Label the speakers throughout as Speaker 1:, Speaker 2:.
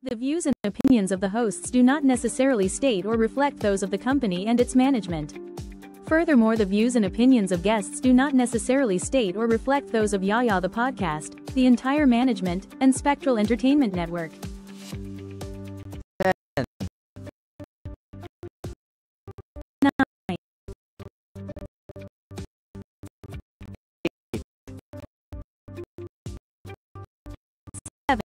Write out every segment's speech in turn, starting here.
Speaker 1: The views and opinions of the hosts do not necessarily state or reflect those of the company and its management. Furthermore, the views and opinions of guests do not necessarily state or reflect those of Yaya the Podcast, the entire management, and Spectral Entertainment Network.
Speaker 2: 10,
Speaker 1: 9,
Speaker 2: 8,
Speaker 1: 7,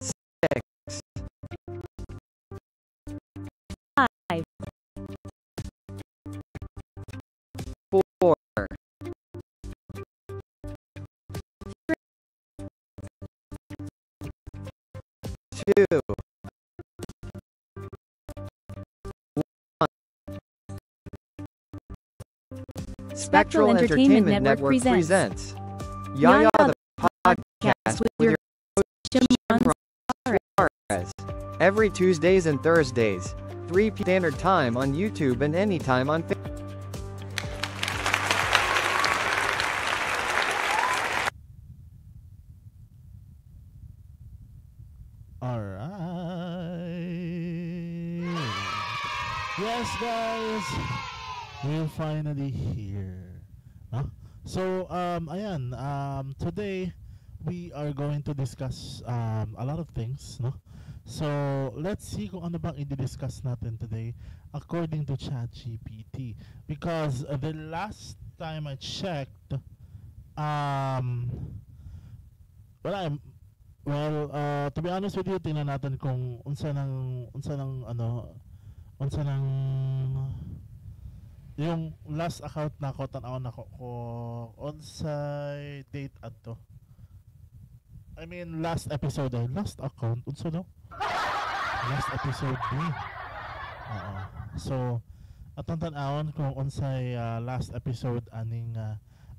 Speaker 2: 6,
Speaker 1: 5,
Speaker 2: 4, 2, 1.
Speaker 1: Spectral
Speaker 2: Spectral
Speaker 1: Entertainment
Speaker 2: Entertainment
Speaker 1: Network
Speaker 2: Network
Speaker 1: presents
Speaker 2: presents Yaya
Speaker 1: Yaya
Speaker 2: the
Speaker 1: the
Speaker 2: Podcast
Speaker 1: Podcast with
Speaker 2: with
Speaker 1: your
Speaker 2: your
Speaker 1: host, Shimron
Speaker 2: Shimron
Speaker 1: Suarez.
Speaker 2: Suarez. Every Tuesdays and Thursdays, 3 p.m. Standard Time on YouTube and anytime on Facebook.
Speaker 3: Alright. Yes, guys. We're finally here. No? So, ayan. Today, we are going to discuss a lot of things, no? So, let's see kung ano bang i-discuss natin today according to ChatGPT. Because the last time I checked, wala, well, to be honest with you, tingnan natin kung unsa nang ano, unsa nang yung last account nako, tan-aw nako kung unsay date adto. I mean, last episode ay last account, unsa daw? Last episode ni. Oo. So, atong tan-awon kung unsay last episode aning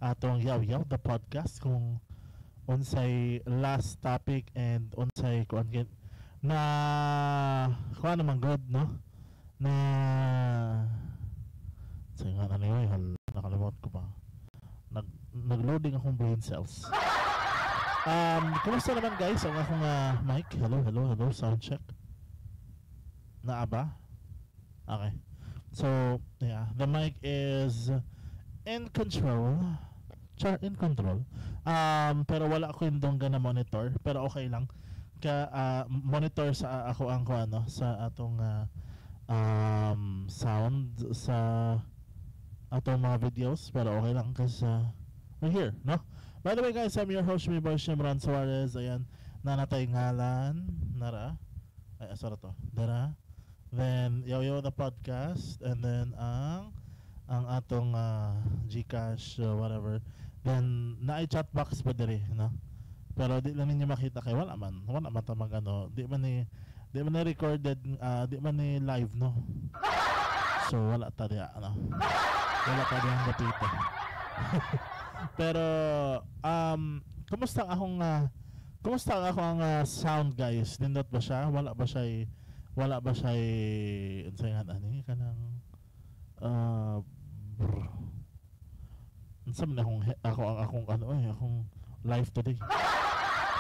Speaker 3: atong Yaw Yaw the Podcast, kung unsay last topic and unsay kuan na kuan naman good, no, na sa nga na niyo, hal, nakalimot ko pa, nagloading akong brain cells. Kumusta naman, guys, ang akong mic? Hello, hello, hello, sound check. Naa ba? Okay, so yeah, the mic is in control. Char, in control. Pero wala ko yung dongga na monitor, pero okay lang. Ka monitor sa ako ang ko ano sa atong sound sa atong mga videos, pero okay lang kasi we're here, no? By the way, guys, I'm your host, my boy Shimron Suarez. Ayan, nanatay ngalan, nara. Ay, asa ra to? Dara. Then, Yo Yo the Podcast, and then ang atong GCash, whatever. Then naay chat box pa diri, no? Pero di lang ninyo makita kay wala man ta mag ano, di man ni recorded, di man ni live, no? So wala ta diya, ano. Wala ta diyang dapita. Pero kumusta ang akong sound, guys? Nindot ba siya? Wala ba siya unsay nga ani kanang brr. Unsa man akong ako ang akong ano eh, akong life today.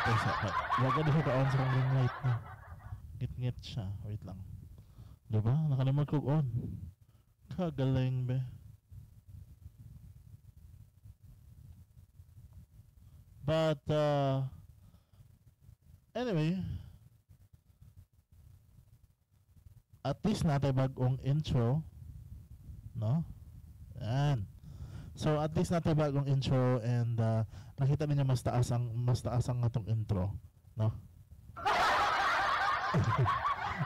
Speaker 3: Kaysa, wag ka ka on sa akong ring light na. Ngit-ngit siya. Wait lang. Diba? Nakalimot kog on. Kagaling be. But anyway, at least natay bagong intro, no? Yan. So at least natay bagong intro and nakita ninyo mas taas ang atong intro, no?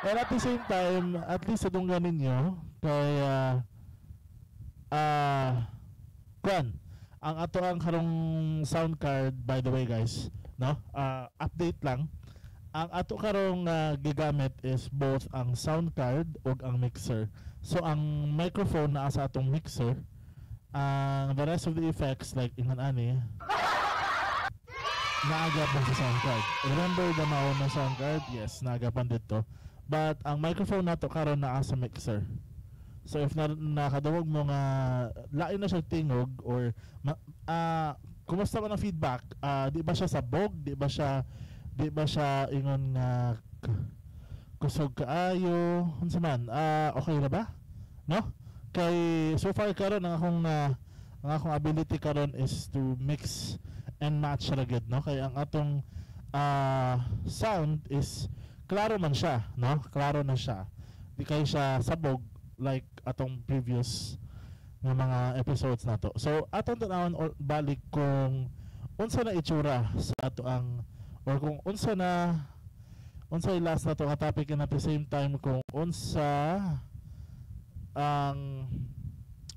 Speaker 3: And at the same time, at least sa dunggan ninyo kay kuan, ang ato ang karong sound card, by the way, guys, no? Update lang. Ang ato karong gigamit is both ang sound card ug ang mixer. So ang microphone naa sa atong mixer, ang the rest of the effects like ingan ani naa gyapon sa sound card. Remember the mao na sound card? Yes, naa gyapon didto. But ang microphone nato karon naa sa mixer. So if na nakadungog mo nga lain na siya tingog or Kumusta man ang feedback? Di ba siya sabog? Di ba siya ingon nga kusog kaayo? Unsa man? Okay ra ba? No? Kay so far karon ang akong ability karon is to mix and match ra gyud, no? Kay ang atong sound is klaro man siya, no? Klaro na siya. Di kay siya sabog like atong previous nga mga episodes nato. So atong tanawon or balik kung unsa na itsura sa ato ang or kung unsa yung last nato nga topic and at the same time kung unsa ang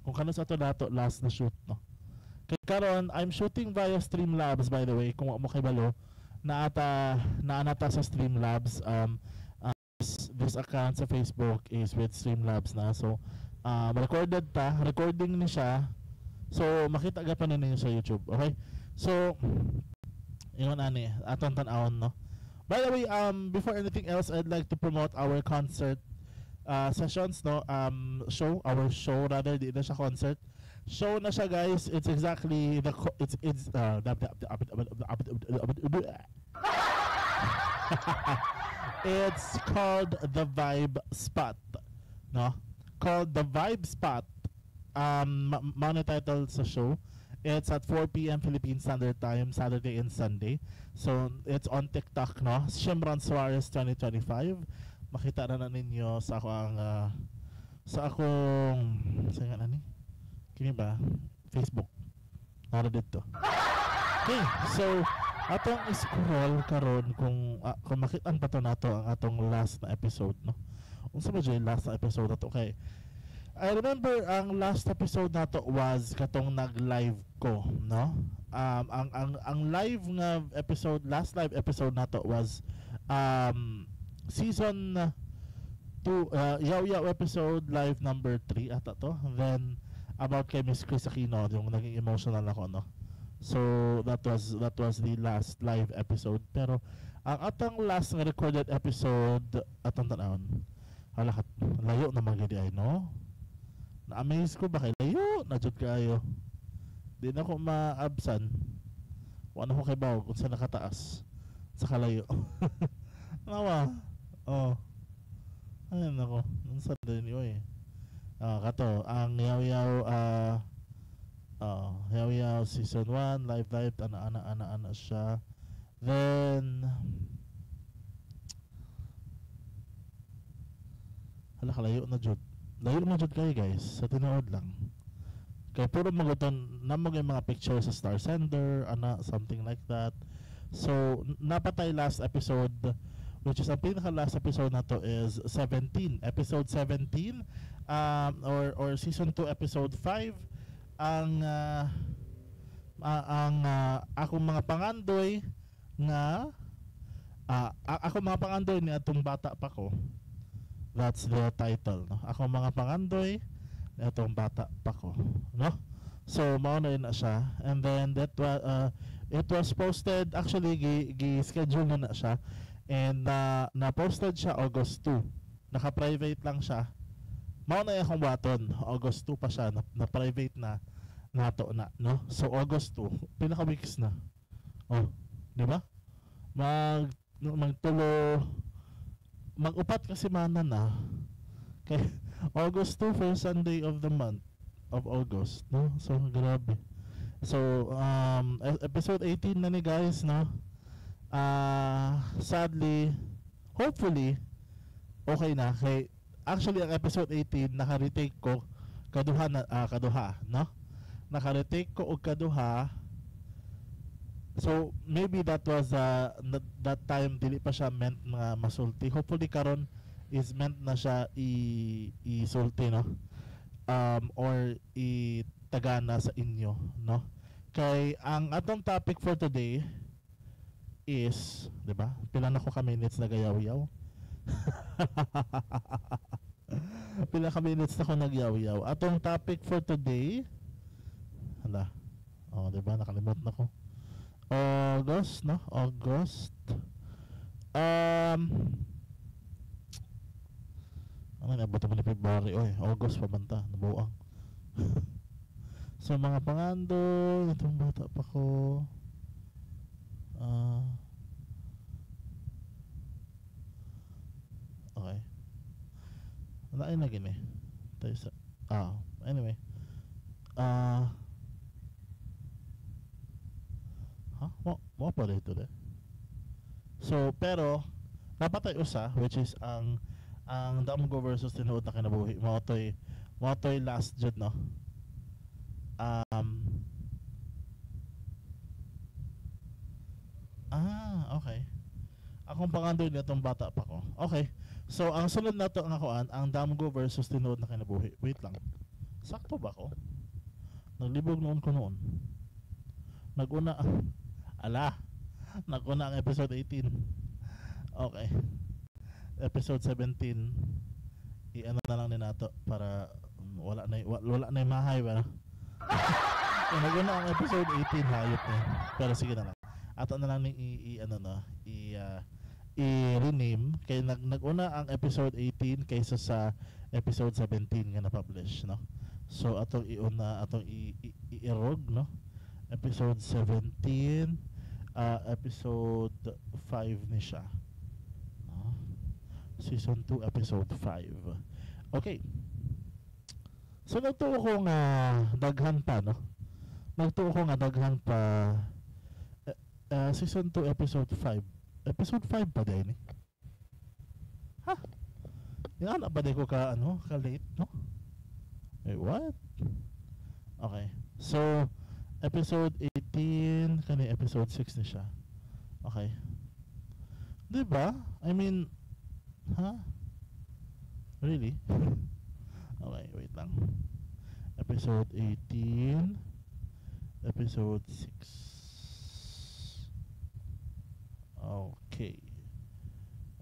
Speaker 3: kung kanus ato nato last na shoot, no? Kay karon I'm shooting via Streamlabs, by the way, kung wa mo kabalo na ata naa na ta sa Streamlabs. This account sa Facebook is with Streamlabs na. So recorded ta, recording ni siya. So makita gapon na ninyo sa YouTube, okay? So ingon ani atong tan-awon, no? By the way, before anything else, I'd like to promote our concert sessions, no? Show, our show rather, di na siya concert. Show na siya, guys. It's exactly the co- it's It's called The Vibe Spot, no? Called The Vibe Spot. Mao na title sa show. It's at 4 p.m. Philippine Standard Time, Saturday and Sunday. So, it's on TikTok, no? Shimron Suarez 2025. Makita na na ninyo sa akong sa nga nani? Kini ba? Facebook. Nara dito. Okay, so atong scroll karon kung makitaan pa to nato ang atong last na episode, no? Unsa ba jud last na episode nato? Kay I remember ang last episode nato was katong nag-live ko, no? Ang live nga episode, last live episode nato was season 2, Yaw Yaw episode live number 3 ata to. Then about kay Miss Kris Aquino, yung naging emotional ako, no? So that was the last live episode. Pero ang atong last nga recorded episode atong tanawon. Hala kat layo na man gid ay, no? Na-amaze ko ba kay layo na jud kaayo. Di na ko maabsan. Wa na ko kay bawog unsa nakataas sa kalayo. Nawa. Oh. Ayun ako. Unsa din oy. Ah, kato ang Yaw Yaw, oh, Yaw Yaw season 1 live live ana ana ana ana siya. Then hala, kalayo na jud. Layo na jud kayo, guys, sa tinuod lang. Kay puro maguton na mo mga picture sa Star Sender, ana, something like that. So napatay last episode, which is ang pinaka last episode nato is 17, episode 17 or season 2 episode 5, ang akong mga pangandoy nga ako mga pangandoy ni atong bata pa ko. That's the title, no? Ako mga pangandoy ni atong bata pa ko, no? So mao na yun na siya. And then that was it was posted, actually gi schedule na na siya and na posted siya August 2. Naka-private lang siya. Mao na akong buhaton. August 2 pa siya na private na nato na, no? So August 2, pila ka weeks na? Oh, di ba? Mag magtulo mag-upat ka semana na. Kay August 2, first Sunday of the month of August, no? So grabe. So episode 18 na ni, guys, no? Sadly, hopefully okay na kay actually ang episode 18 naka-retake ko kaduha na, kaduha, no? Naka-retake ko og kaduha. So maybe that was that time dili pa siya meant nga masulti. Hopefully karon is meant na siya i isulti, no? Or itagana sa inyo, no? Kay ang atong topic for today is, 'di ba? Pila na ko ka minutes nagayaw-yaw? Pila ka minutes na ko nagyaw-yaw? Atong topic for today, hala. Oh, 'di ba? Nakalimot na ko. August, no? August. Ano na, buto mo ni February, oy, August pa banta, nabuang. So mga pangandoy, itong bata pa ko. Okay. Wala na gini. Tayo sa anyway. Ha? Mo pa dito de. So pero napatay usa, which is ang Damgo versus Tinuod na Kinabuhi. Mao toy last jud, no. Okay. Akong pangandoy nitong bata pa ko. Okay. So ang sunod na to ang akoan, ang Damgo versus Tinuod na Kinabuhi. Wait lang. Sakto ba ko? Naglibog noon ko noon. Naguna ala. Naguna ang episode 18. Okay. Episode 17. I-ano na lang ni nato para wala na mahay ba? Naguna ang episode 18, hayop na. Pero sige na lang. Ato na lang ni i-rename kay naguna ang episode 18 kaysa sa episode 17 nga na-publish, no. So atong iuna, atong i-irog, no. Episode 17, episode 5 ni siya. No? Season 2 episode 5. Okay. So nagtuo ko nga daghan pa, no. Nagtuo ko nga daghan pa. Season 2 episode 5. Episode 5 pa din eh. Ha? Yan ba di ko ka ano, ka late, no? Wait, what? Okay. So episode 18 kani episode 6 ni siya. Okay. 'Di ba? I mean, ha? Really? Okay, wait lang. Episode 18, episode 6. Okay.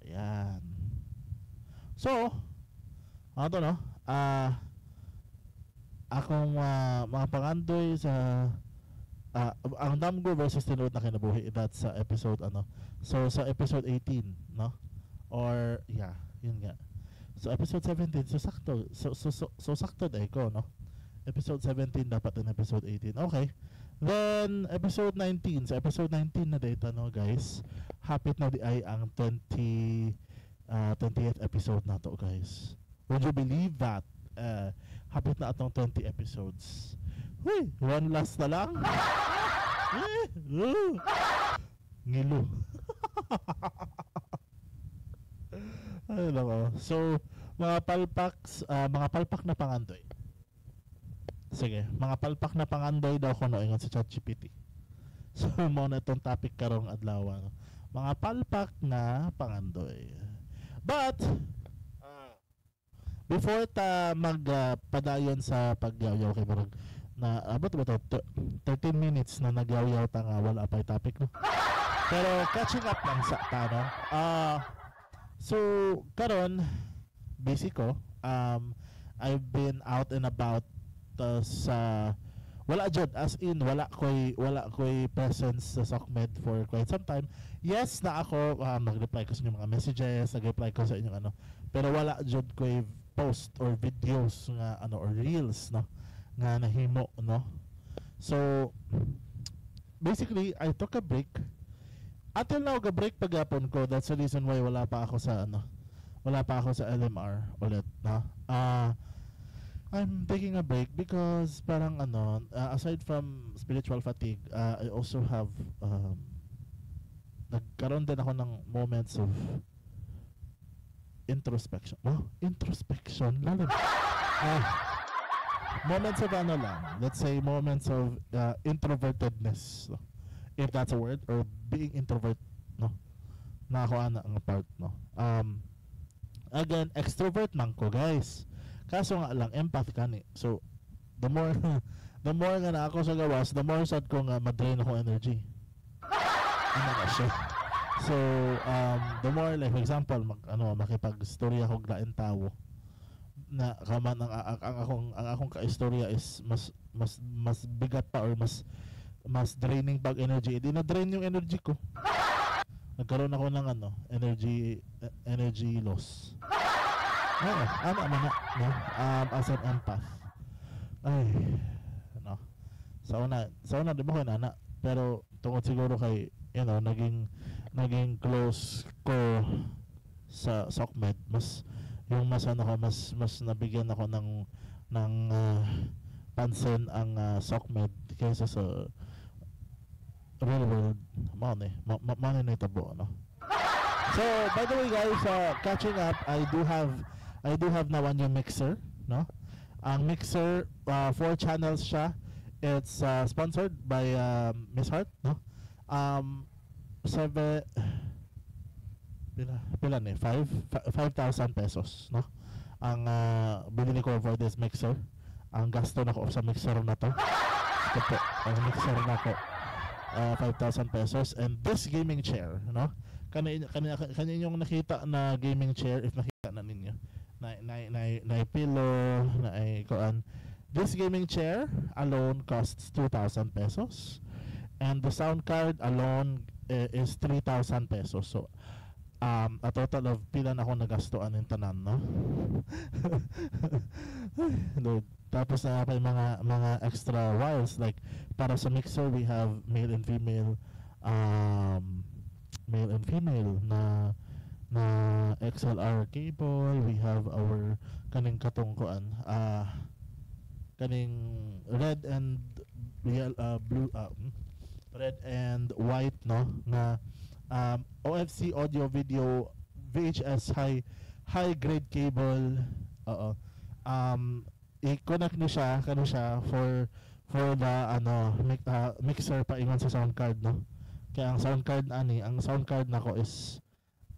Speaker 3: Ayan. So, ano to, no? Akong mga pangandoy sa ang Damgo versus Tinuod na Kinabuhi, that's sa episode ano. So sa episode 18, no? Or yeah, yun nga. So episode 17, so sakto. So sakto dai ko, no? Episode 17 dapat din episode 18. Okay. Then episode 19. So episode 19 na data, no, guys. Hapit na di ay ang 20th episode na to, guys. Would you believe that? Hapit na atong 20 episodes. Huy, one last na lang. Ngilo. Ay nako. So, mga palpak na pangandoy. Sige, mga palpak na pangandoy daw kuno ingon sa ChatGPT. So, mo na itong topic karong adlaw, no? Mga palpak na pangandoy. But before ta magpadayon sa pagyaw-yaw kay murag na abot ba to 13 minutes na nagyaw-yaw ta nga wala pa topic, no. Pero catching up lang sa ta, no. So karon busy ko. I've been out and about sa wala jud, as in wala koy presence sa SOCMED for quite some time. Yes na ako, nag-reply ko sa inyong mga messages, nag-reply ko sa inyong ano, pero wala jud koy post or videos nga ano or reels, no, nga nahimo, no. So basically I took a break. Until now ga break pagyapon ko. That's the reason why wala pa ako sa ano, wala pa ako sa LMR ulit, no. I'm taking a break because parang ano, aside from spiritual fatigue, I also have nagkaroon din ako ng moments of introspection. Oh, introspection lalo. Moments of ano lang, let's say moments of introvertedness, no? If that's a word, or being introvert, no. Nako ana ang part, no. Again, extrovert man ko, guys. Kaso nga lang empath kani. So the more the more nga na ako sa gawas, the more sad ko nga ma-drain ako energy. Ano na siya. So the more, like for example, makipag-istorya ko lain tawo na kaman ang akong ka-istorya is mas bigat pa or mas draining pag energy. Di na drain yung energy ko. Nagkaroon ako ng ano, energy loss. Oo, ano man na, no? As an empath. Ay, ano. Sa una di ba ko nana, pero tungod siguro kay naging close ko sa SOCMED, mas yung mas ano ko, mas mas nabigyan ako ng pansin ang SOCMED kaysa sa real world. Mao ni mao ni nahitabo, no? So, by the way, guys, catching up, I do have now a new mixer, no? Ang mixer, four channels siya. It's sponsored by Miss Hart, no? Seven, pila, pila ni? 5,000 pesos, no? Ang binili ko for this mixer. Ang gasto nako sa mixer na to. Ito po, ang mixer nako. 5,000 pesos and this gaming chair, no? Kani inyong nakita na gaming chair, if nakita na ninyo na pillow na ay kuan, this gaming chair alone costs 2,000 pesos and the sound card alone is 3,000 pesos. So a total of pila na ako nagastoan ng tanan, no? Ay, Lord. Tapos na pa yung mga extra wires, like para sa mixer we have male and female na XLR cable. We have our kaning katong kuan, kaning red and blue, red and white, no, nga OFC audio video VHS high grade cable. Oo, i-connect ni siya kano siya for the ano mixer paingon sa sound card, no? Kaya ang sound card ani, ang sound card nako is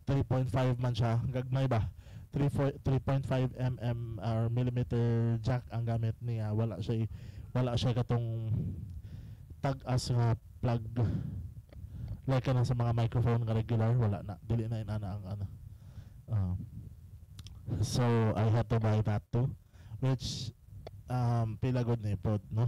Speaker 3: 3.5 man siya, gagmay ba, 3 3.5 mm or millimeter jack ang gamit niya. Wala siya katong tag-as nga plug like kanang sa mga microphone nga regular. Wala na, dili na inana ang ano. So I had to buy that too, which pila gud ni pod, no?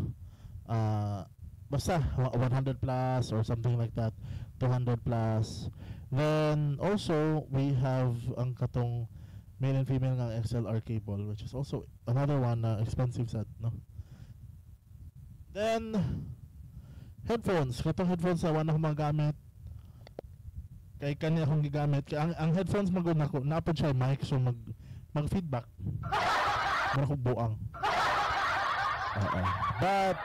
Speaker 3: Basta 100 plus or something like that, 200 plus. Then also we have ang katong male and female nga XLR cable, which is also another one na expensive sad, no? Then headphones, katong headphones na wala akong magamit kay kani akong gigamit kay ang headphones magud nako naa pod siya mic, so mag feedback, mura kong buang. Oo. But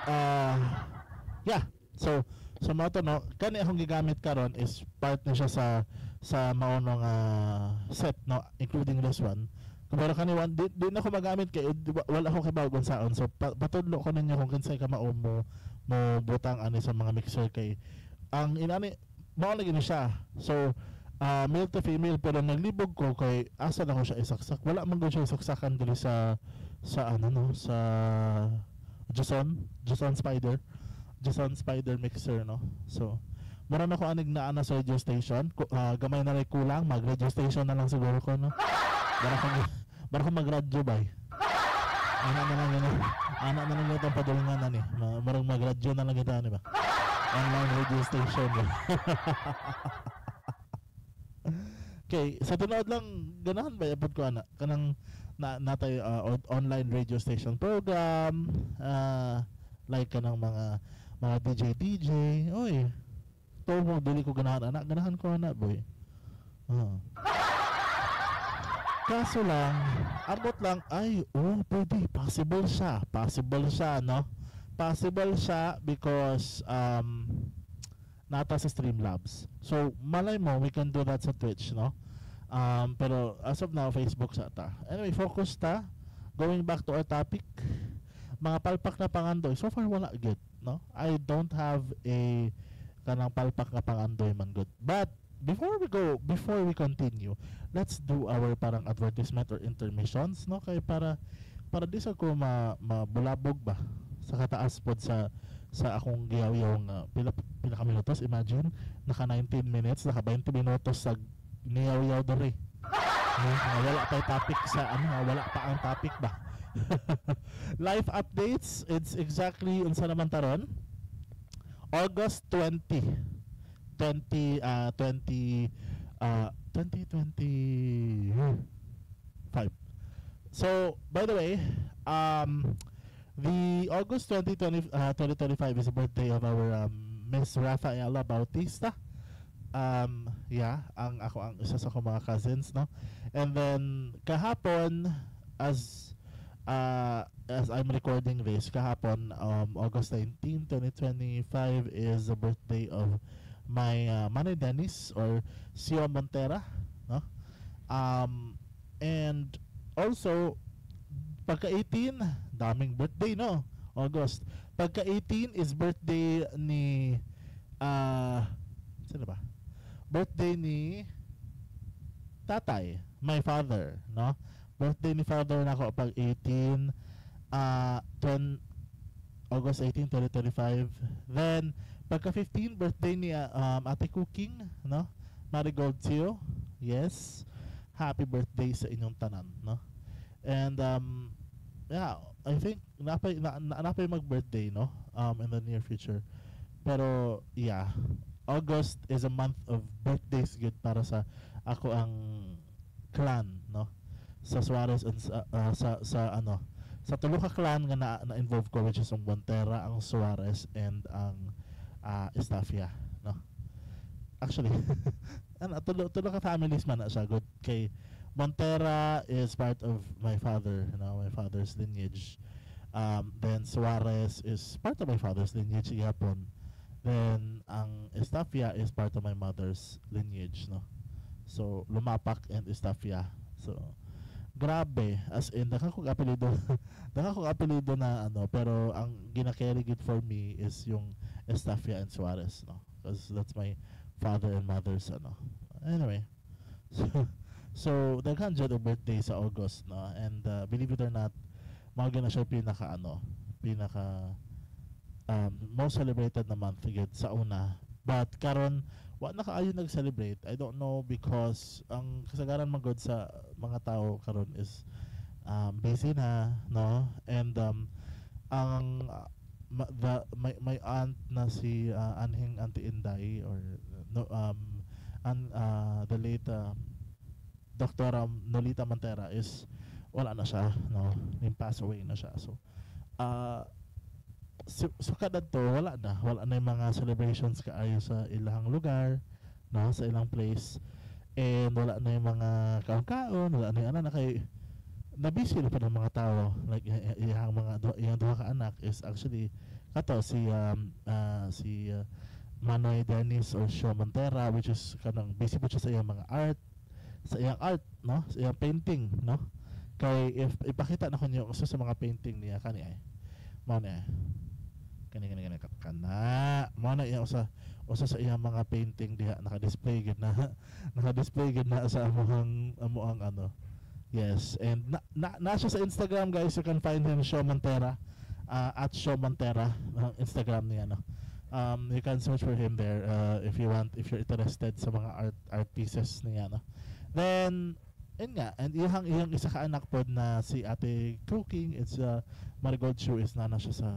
Speaker 3: yeah, so mao to, no? Kani akong gigamit karon is part na siya sa mao nga set, no, including this one. Pero kani one di na ko magamit kay wala ko kibaw kung saon. So patudlo ko ninyo kung kinsay ka mao mo butang ani sa mga mixer kay ang inani mao lagi ni siya. So male to female, pero naglibog ko kay asa na ko siya isaksak. Wala man gud siya isaksakan diri sa ano, no, sa Jason Spider mixer, no? So mura na ko anig naa na sa radio station. Gamay na rin kulang, mag radio station na lang siguro ko, no? Bara ko magradyo bay. Ana na lang yun. Ana na lang itong padulungan na ni. Marang magradyo na lang kita ani ba? Online radio station ba? Okay, sa tinuod lang ganahan ba yapod ko ana kanang na natay online radio station program, like kanang mga DJ DJ. Oy, to mo dili ko ganahan ana, ganahan ko ana, boy. Kaso lang, ambot lang, ay, oh, pwede, possible siya, no? Possible siya because nata sa Streamlabs. So, malay mo, we can do that sa Twitch, no? Pero as of now, Facebook sa ta. Anyway, focus ta. Going back to our topic, mga palpak na pangandoy. So far, wala good, no? I don't have a kanang palpak nga pangandoy man good. But before we continue, let's do our parang advertisement or intermissions, no? Kay para di sa ko ma mabulabog ba sa kataas pod sa akong giyaw-yaw nga pila pila ka minutos. Imagine, naka 19 minutes, naka 20 minutos sa niyaw-yaw diri, no? Nga wala pa topic sa ano, nga wala pa ang topic ba. Life updates, it's exactly unsa naman taron? August 20 20 2025. So, by the way, The August 2020, 2025 is the birthday of our Miss Rafaela Bautista. Yeah, ang ako ang isa sa akong mga cousins, no? And then kahapon, as I'm recording this, kahapon, August 19, 2025 is the birthday of my Manoy Dennis or Sio Montera, no? And also pagka 18, daming birthday, no? August. Pagka 18 is birthday ni sino ba? Birthday ni tatay, my father, no? Birthday ni father nako pag 18, 20, August 18, 2025. Then pagka 15, birthday ni Ate Cooking, no? Marigold Tio. Yes. Happy birthday sa inyong tanan, no? And yeah, I think napay mag-birthday, no? In the near future. Pero yeah, August is a month of birthdays gud para sa ako ang clan, no? Sa Suarez and sa ano, sa tulo ka clan nga na involve ko, which is ang Montera, ang Suarez and ang Estafia, no? Actually, ano, tulo ka families man na siya gud kay Montera is part of my father, my father's lineage. Then Suarez is part of my father's lineage gihapon. Then ang Estafia is part of my mother's lineage, no? So Lumapak and Estafia. So grabe, as in daghan kong apelyido, daghan kong apelyido na ano, pero ang gina-carry gud for me is yung Estafia and Suarez, no? Because that's my father and mother's ano. Anyway, so daghan jud og birthday sa August, no? And believe it or not, mao gyud na siya pinaka ano, pinaka most celebrated na month gud sa una. But karon wa na kaayo nag-celebrate. I don't know, because ang kasagaran man gud sa mga tao karon is busy na, no? And ang ma- the my my aunt na si Anhing Auntie Inday or no, an the late Dr. Nolita Montera is wala na siya, no? Ning pass away na siya. So so kada to wala na yung mga celebrations kaayo sa ilang lugar, no, sa ilang place, and wala na yung mga kaon-kaon, wala na yung ano na kay na-busy na pa ng mga tao, like iyang duha ka anak is actually kato si Manoy Dennis or Shaw Montera, which is kanang busy po siya sa iyang mga art, sa iyang art, no, sa iyang painting, no? Kay if ipakita na ko niyo usa sa mga painting niya, kani ay mao na kani kani kani kana mao na iya usa sa iyang mga painting diha, naka-display gid na, naka-display gid na sa amoang ano. Yes, and na siya sa Instagram, guys. You can find him, Shaw Montera, @ShawMontera ang Instagram niya, no? You can search for him there if you want, if you're interested sa mga art pieces niya, no? Then yun nga, and iyang isa ka anak pod na si Ate Cooking, it's Marigold Chu, is na siya sa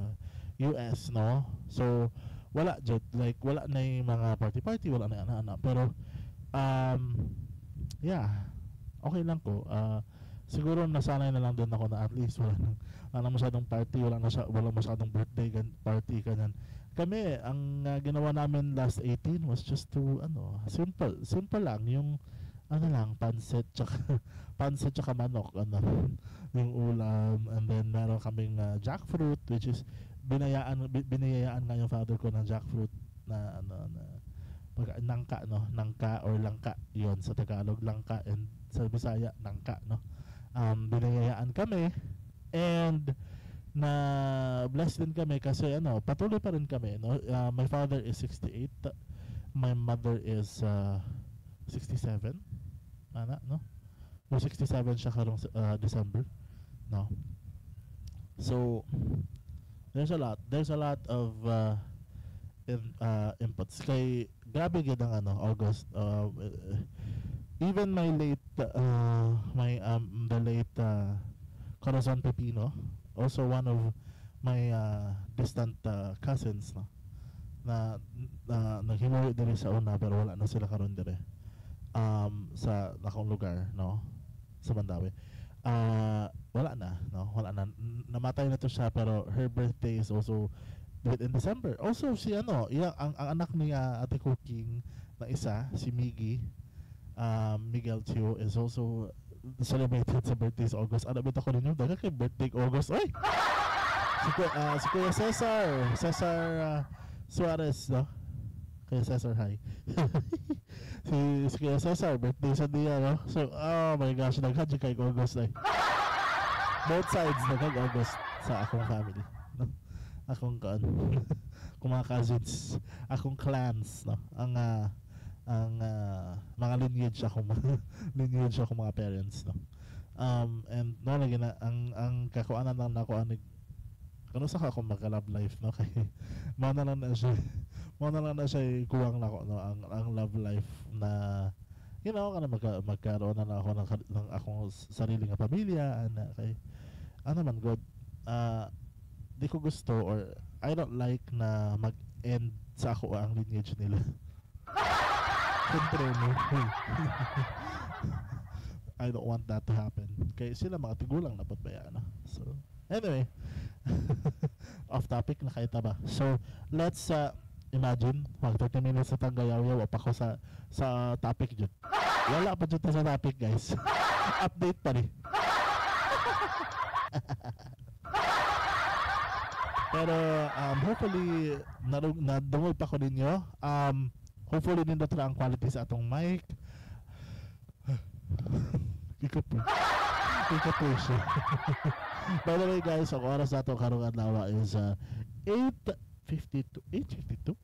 Speaker 3: US, no? So wala jud, like wala na yung mga party party, wala na yung anak, pero yeah, okay lang ko. Siguro nasanay na lang din ako na at least wala na masyadong party, wala na siya, wala masyadong birthday party ganyan. Kami, ang ginawa namin last 18 was just to ano, simple, simple lang yung ano lang, pansit tsaka manok ano yung ulam, and then meron kaming jackfruit, which is binayaan nga yung father ko ng jackfruit na ano na pag nangka, no? Nangka or langka yon sa Tagalog, langka, and sa Bisaya nangka, no? Binayaan kami and na blessed din kami kasi ano, patuloy pa rin kami, no? My father is 68, my mother is 67 ana, no? Mo 67 siya karong December, no? So there's a lot of inputs kay grabe gid ang ano, August. Even my late my the late Corazon Pepino, also one of my distant cousins, no, na naghimuwi diri sa una, pero wala na sila karon diri sa akong lugar, no, sa Mandaue. Wala na, no? Wala na. Namatay na to siya, pero her birthday is also within December. Also si ano, iya, ang anak niya, Ate Cooking na isa, si Miggy, Miguel Tio, is also celebrated sa birthday sa August. Ano bitaw ko ninyo? Daghan kay birthday August. Oy! Si Kuya Cesar, Cesar Suarez, no? Kuya Cesar, hi. Si Kuya Cesar, birthday sa diya, no? So, oh my gosh, daghan jud kay August ay. Both sides, daghan August sa akong family. No? Akong kaan. Akong mga cousins, akong clans, no? Ang mga lineage, akong mga lineage, akong mga parents, no? And no, lagi na ang kakuanan lang nako anig kano sa ako magka love life, no, kay mao na lang na siya kuwang nako, no, ang love life na kana magkaroon na lang ako ng akong sarili nga pamilya ana, kay ano man god, di ko gusto or I don't like na mag-end sa ako ang lineage nila. Siyempre, no? I don't want that to happen. Kay sila mga tigulang na ba, no? So, anyway, off topic na kay ta ba? So, let's imagine, mag 30 minutes sa tanggayaw-yaw pa ko sa topic jud. Wala pa jud ta sa topic, guys. Update pa ni. Pero hopefully nadungog pa ko ninyo. Hopefully nindot ra ang quality sa atong mic. Ikapoy. Ikapoy siya. By the way, guys, ang oras nato karong adlaw is 8:52. 8:52?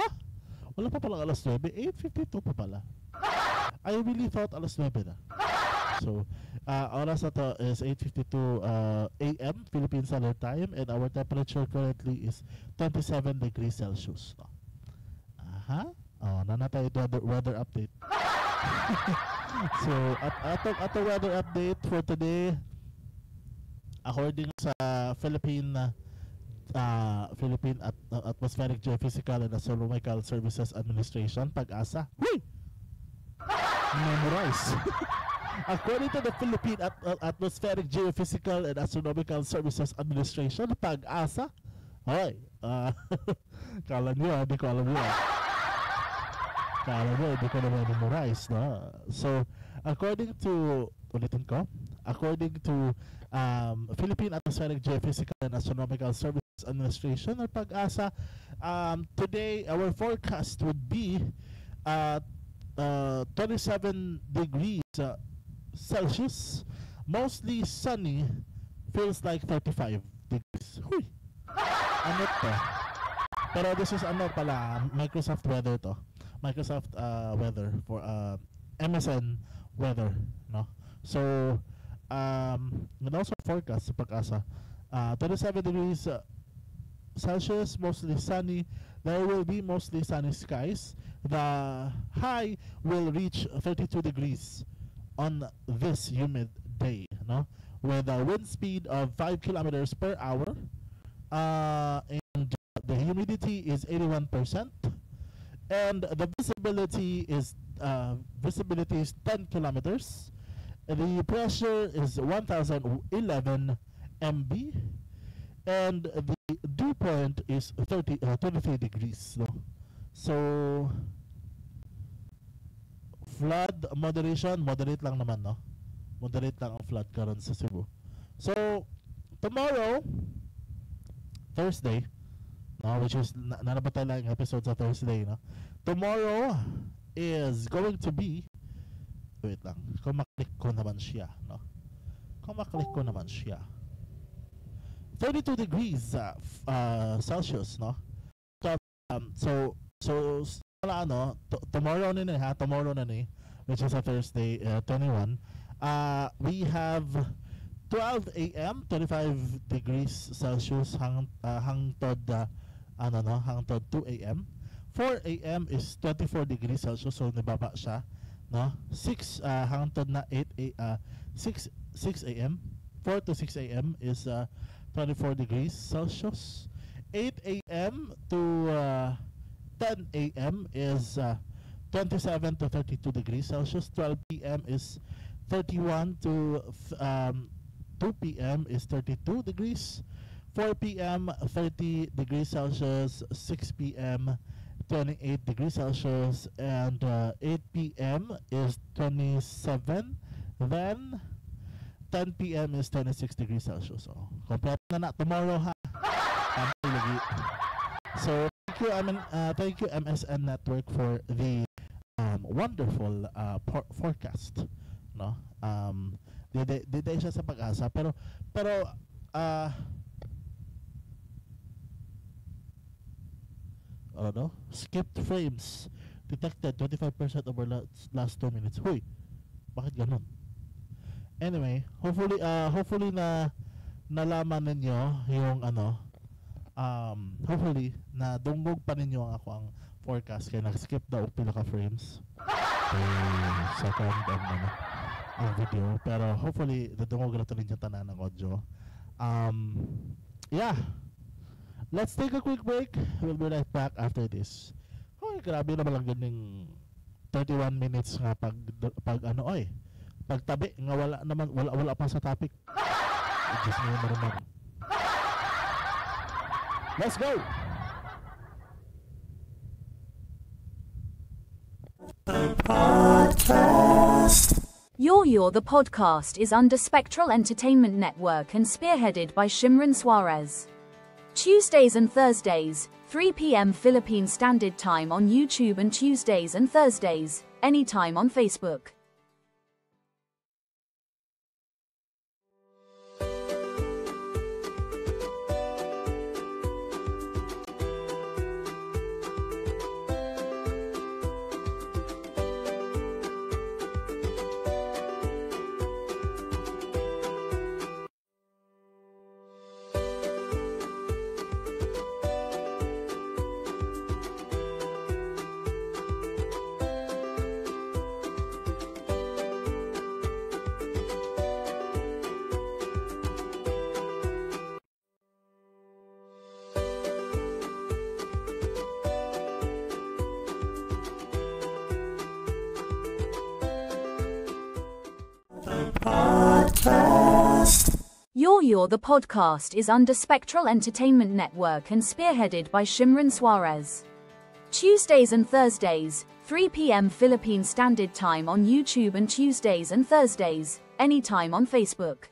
Speaker 3: Ha? Wala pa palang alas 9. 8:52 pa pala. I really thought alas 9 na. So, oras na to is 8:52 a.m. Philippine Standard Time, and our temperature currently is 27 degrees Celsius. No? Aha. Oh, naa na tay weather update. So, at ato weather update for today, according sa Philippine Atmospheric Geophysical and Astronomical Services Administration, PAGASA. Huy! Memorize. According to the Philippine Atmospheric Geophysical and Astronomical Services Administration, PAGASA. Hoy, kala niyo, di ko alam yun. Kala niyo, di ko na memorize, no? So, according to, ulitin ko, according to Philippine Atmospheric Geophysical and Astronomical Services Administration or PAGASA, today our forecast would be 27 degrees Celsius, mostly sunny, feels like 35 degrees. Huy! Ano to? Pero this is ano pala, Microsoft Weather to. Microsoft Weather for MSN Weather, no? So, and also forecast sa PAGASA, 27 degrees Celsius, mostly sunny. There will be mostly sunny skies. The high will reach 32 degrees on this humid day, no? With a wind speed of 5 kilometers per hour. And the humidity is 81%. And the visibility is 10 kilometers. The pressure is 1011 MB, and the dew point is 23 degrees. No? So, flood moderation, moderate lang naman, no? Moderate lang ang flood karon sa Cebu. So, tomorrow, Thursday, no, which is naa na ba tay lang episode sa Thursday, no? Tomorrow is going to be, wait lang, kung maklik ko naman siya, no? Kung maklik ko naman siya. 32 degrees Celsius, no? So, wala ano, tomorrow na ni ha, tomorrow na ni, which is a Thursday, 21. We have 12 a.m., 25 degrees Celsius hangtod ano no, hangtod 2 a.m. 4 a.m. is 24 degrees Celsius, so nibaba siya, no? 6 hangtod na 8 a 6 a.m. 4 to 6 a.m. is 24 degrees Celsius. 8 a.m. to 10 a.m. is 27 to 32 degrees Celsius. 12 p.m. is 31 to 2 p.m. is 32 degrees, 4 p.m. 30 degrees Celsius, 6 p.m. 28 degrees Celsius, and 8 p.m. is 27, then 10 p.m. is 26 degrees Celsius. So, kompleto na tomorrow ha. So, thank you, thank you MSN Network for the wonderful forecast, no? Di siya sa Pag-asa, pero ano? Skipped frames detected 25% over last 2 minutes. Huy, bakit ganun? Anyway, hopefully na nalaman ninyo yung ano, hopefully na dungog pa ninyo ang ako ang forecast kaya nag-skip daw pila ka frames second ang ano ang video, pero hopefully nadungog na to ninyo tanan ang audio. Yeah, let's take a quick break. We'll be right back after this. Hoy, grabe naman lang ganing 31 minutes nga pag ano oy, pagtabi nga wala naman, wala pa sa topic. Diyos mo naman. Let's go.
Speaker 1: The podcast. You're the podcast is under Spectral Entertainment Network and spearheaded by Shimron Suarez. Tuesdays and Thursdays, 3 p.m. Philippine Standard Time on YouTube, and Tuesdays and Thursdays, anytime on Facebook. You're the podcast is under Spectral Entertainment Network and spearheaded by Shimron Suarez. Tuesdays and Thursdays, 3 p.m. Philippine Standard Time on YouTube, and Tuesdays and Thursdays, anytime on Facebook.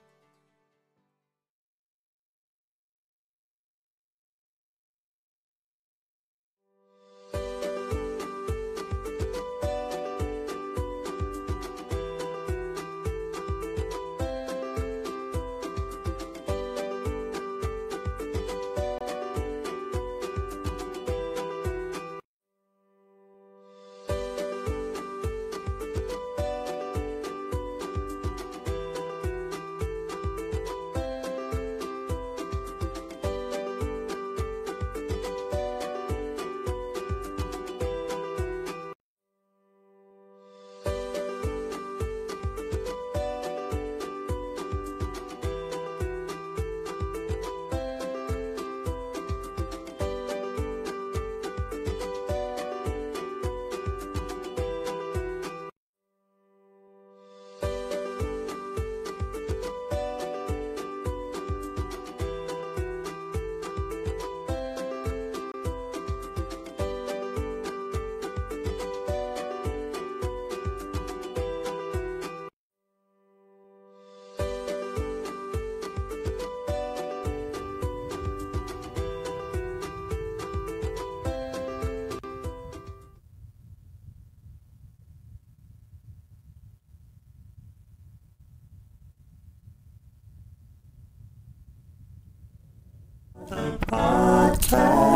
Speaker 4: The podcast.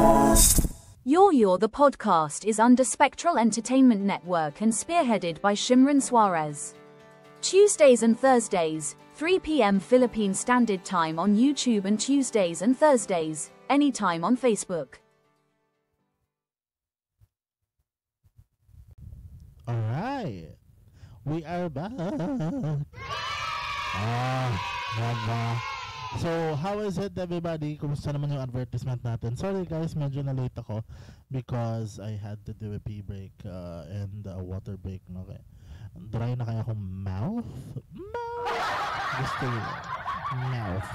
Speaker 1: You're the podcast is under Spectral Entertainment Network and spearheaded by Shimron Suarez. Tuesdays and Thursdays, 3 p.m. Philippine Standard Time on YouTube, and Tuesdays and Thursdays, anytime on Facebook.
Speaker 3: All right, we are back. So, how is it, everybody? Kumusta naman yung advertisement natin? Sorry guys, medyo na late ako because I had to do a pee break and a water break. No? Okay. Dry na kaya akong mouth? Mouth! Gusto yun. Mouth.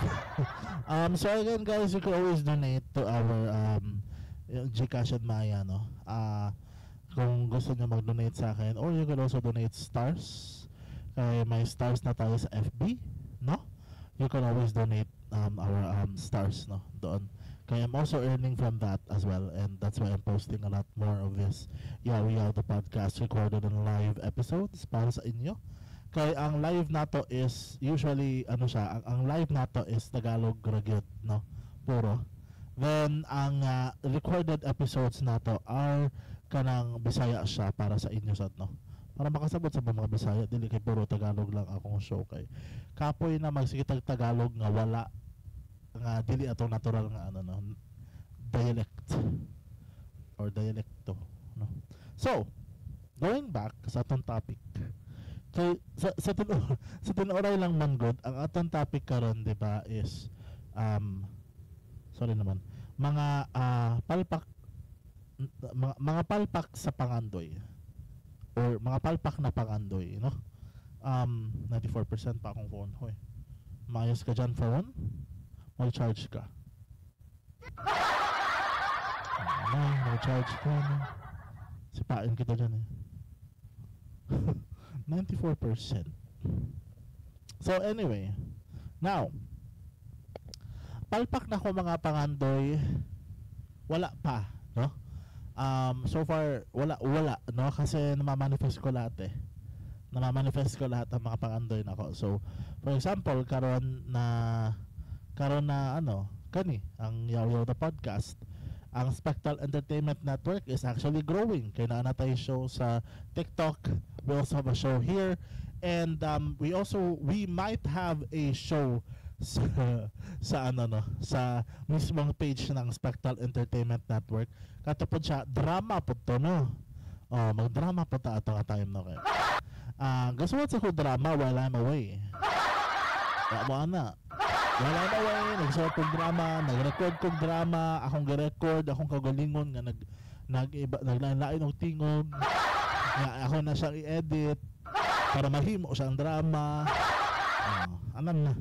Speaker 3: So again guys, you can always donate to our yung GCash and Maya, no? Kung gusto niyo mag-donate sa akin, or you can also donate stars. Kaya may stars na tayo sa FB, no? You can always donate our stars, no, doon. Kaya I'm also earning from that as well, and that's why I'm posting a lot more of this Yaw Yaw the Podcast recorded and live episodes para sa inyo. Kaya ang live nato is usually ano siya, ang live nato is Tagalog ra gyud, no? Puro. Then ang recorded episodes nato are kanang Bisaya siya para sa inyo sad, no? Para makasabot sa mga Bisaya, dili kay puro Tagalog lang akong show kay kapoy na magsige tag Tagalog nga wala nga dili atong natural nga ano, no, dialect or dialekto, no? So, going back sa atong topic kay sa tinuoray lang man gud, ang atong topic karon, di ba, is sorry naman, mga palpak, mga palpak sa pangandoy or mga palpak na pangandoy, no? 94% pa akong phone. Hoy, maayos ka dyan, phone, mag-charge ka. Ano, mag-charge ka, no? Sipain kita dyan eh. 94%. So anyway, now, palpak na ko mga pangandoy, wala pa, no? So far, wala, wala, no? Kasi namamanifest ko lahat eh. Namamanifest ko lahat ng mga pangandoy nako. So, for example, karon na ano, kani, ang Yaw Yaw the Podcast, ang Spectral Entertainment Network is actually growing. Kaya naa na tayo show sa TikTok. We also have a show here. And we might have a show sa ano, no, sa mismong page ng Spectral Entertainment Network. Kato po siya, drama po to, no? Oh, magdrama po ta ato nga time, no, kay. Ah, gusto sa ko drama while I'm away. Wa mo ana. While I'm away, nagsuot kog drama, nag-record kog drama, akong gi-record, akong kagalingon nga nag nag iba naglain-lain og tingog. Nga ako na siyang i-edit para mahimo siyang drama. Oh, alam na.